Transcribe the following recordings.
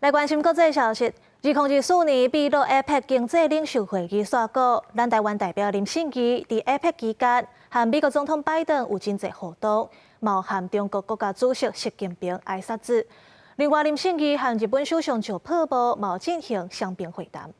來關心國際消息，2024年秘魯 APEC 經濟領袖會議煞鼓，咱台灣代表林信義佇 APEC 期間，和美國總統拜登有真濟互動，嘛和中國國家主席習近平挨殺子。另外，林信義和日本首相石破茂嘛進行雙邊會談。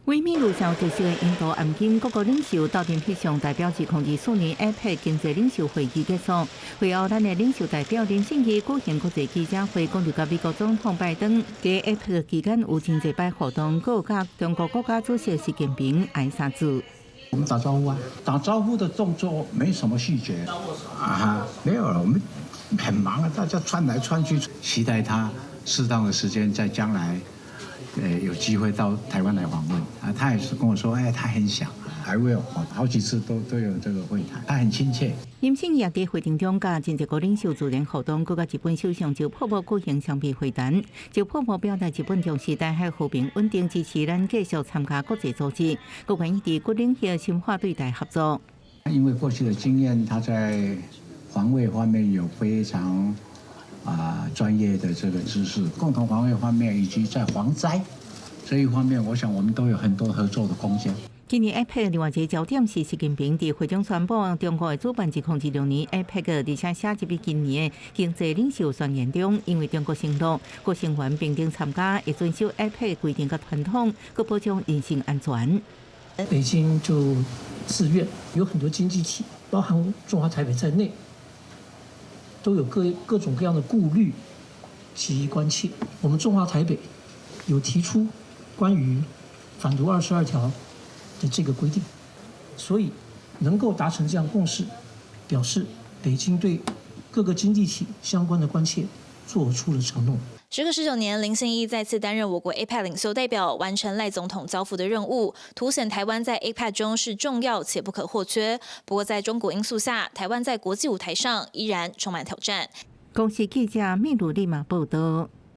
為秘魯上特色的印度頷頸各國領袖鬥陣翕相，代表2024年 APEC 經濟領袖會議結束。會後，咱的領袖代表林信義舉行國際記者會，講著佮美國總統拜登佇 APEC 期間有真濟擺互動，閣有佮中國國家主席習近平挨三子。我們打招呼啊，打招呼的動作沒什麼細節啊，沒有了，我們很忙啊，大家竄來竄去，期待他適當的時間在將來，有機會到台灣來訪問啊，他也是跟我說，哎，他很想，還會有好幾次都有這個會談，他很親切。林信義佇會場中佮真濟國領袖自然互動，閣佮日本首相石破茂舉行雙邊會談。石破茂表達日本重視台海和平穩定，支持咱繼續參加國際組織，閣願意佇各領域深化對台合作。因為過去的經驗，他在防衛方面有非常專業的這個知識，共同防衛方面以及在防災這一方面，我想我們都有很多合作的空間。今年 APEC 另外一個焦點是習近平佇會中宣布，中國會主辦2026年 APEC，而且寫入去今年的經濟領袖宣言中，因為中國承諾各成員平等參加，會遵守 APEC 規定佮傳統，閣保障人身安全。北京就自願，有很多經濟體，包含中華台北在內，都有各種各樣的顧慮及關切。我們中華台北有提出關於反獨22條的這個規定，所以能夠達成這樣共識，表示北京對各個經濟體相關的關切做出了承諾。時隔19年，林信義再次擔任我國 APEC 領袖代表，完成賴總統交付的任務，凸顯台灣在 APEC 中是重要且不可或缺。不過，在中國因素下，台灣在國際舞台上依然充滿挑戰。公視記者秘魯立馬報道。